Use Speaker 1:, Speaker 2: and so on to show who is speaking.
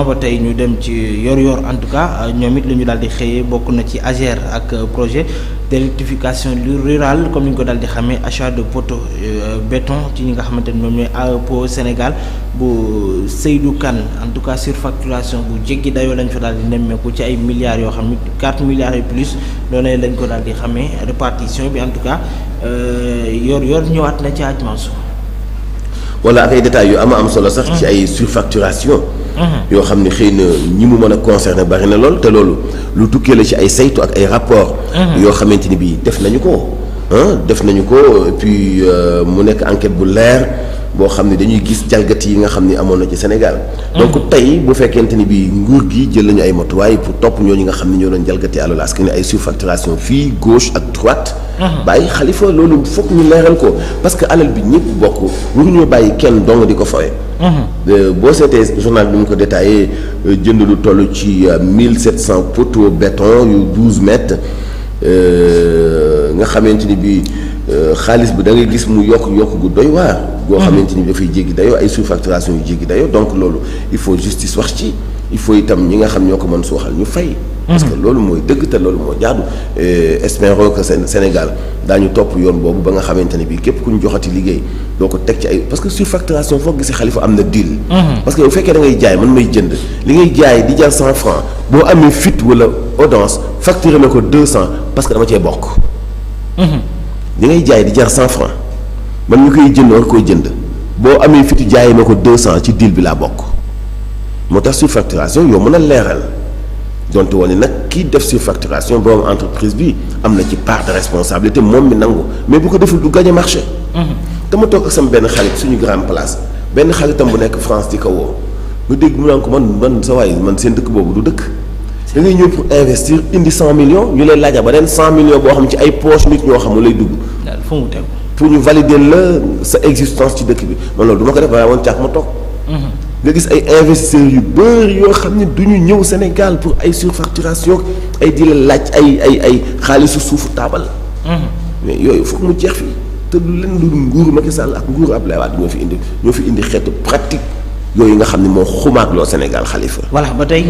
Speaker 1: ba tey ñu dem ci yor-yor en tout cas ñoom it lu ñu daal di xëyee bokk na ci AGER ak projet d'électrification rurale comme ni ñu ko daal di xamee achat de poteau béton ci ñi nga xamante ne ñoom ñooy AEPO Sénégal bu Seydou Kane en tout cas surfacturation bu jéggi dayoo lañ fa daal di nemmeeku ci ay milliards yoo xam ne 4 milliards et plus loolee lañ ko daal di xamee répartition bi en tout cas yor-yor ñëwaat na ci Mansour.
Speaker 2: wala ak ay détails yu am solo sax. ci ay surfacturation. yoo xam ne xëy na ñi mu mën a concerné bari na lool te loolu lu tukkee la ci ay saytu ak ay rapport yoo xamante ni bii def nañu ko et puis mu nekk enquête bu leer boo xam ne dañuy gis jalgati yi nga xam ni amoon na ci Sénégal. donc tey bu fekkente ni bii nguur gi jël nañu ay matuwaay pour topp ñooñu nga xam ne ñoo doon jalgati alal askan wi ay surfacturation fii gauche ak droite. bàyyi Xalifa loolu foog ñu leeral ko parce que alal bi ñëpp bokk waruñoo bàyyi kenn dong di ko fawee. boo seetee journal bi mu ko détaillé jënd lu toll ci 1700 poteaux béton yu 12 mètres nga xamante ni bii xaalis bi da ngay gis mu yokk gu doy waar. goo xamante ni dafay jéggi dayoo ay surfacturation yu jéggi dayoo donc loolu il faut justice wax ci il faut itam ñi nga xam ñoo ko mën suuxal ñu fay. parce que loolu mooy dëgg te loolu moo jaadu espérons que Sénégal daañu topp yoon boobu ba nga xamante ne bii képp ku ñu joxati liggéey doo ko teg ci ay parce que surfacturation foog gisi Xalifa am na deal. parce que bu fekkee da ngay jaay man may jënd li ngay jaay di jar 100 francs boo amee fit wala audience facturé ma ko 200 parce que dama cee bokk. li ngay jaay di jar 100 francs man ñu koy jënd war koy jënd boo amee fit jaayee ma ko 200 ci deal bi laa bokk moo tax surfacturation yow mën a leeral. donte woon nag kii def surfacturation boobu entreprise bi am na ci part de responsabilité moom mi nangu mais bu ko deful du gagné marché. dama toog ak sama benn xarit suñu grande place benn xaritam bu nekk France di ko woo nga dégg mu naan ko man sa waay man seen dëkk boobu du dëkk. da ngay ñëw pour investir indi 100 millions ñu lay laaja ba den 100 millions boo xam ci ay poche nit ñoo xam lay dugg.
Speaker 1: daal fu mu tegu
Speaker 2: pour ñu valider la sa existence ci dëkk bi man loolu du ma ko def waaye woon càkk ma toog. nga gis ay investisseurs yu bëri yoo xam ne du ñu ñëw Sénégal pour ay surfacturation ay di la laaj ay xaalisu suufu taabal. mais yooyu foog mu jeex fii te lu leen lu nguuru Macky Sall ak nguuru Abdoulaye Wade ñoo fi indi xeetu pratique yooyu nga xam ne moo xumaag loo Sénégal Xalifa.
Speaker 1: voilà ba tey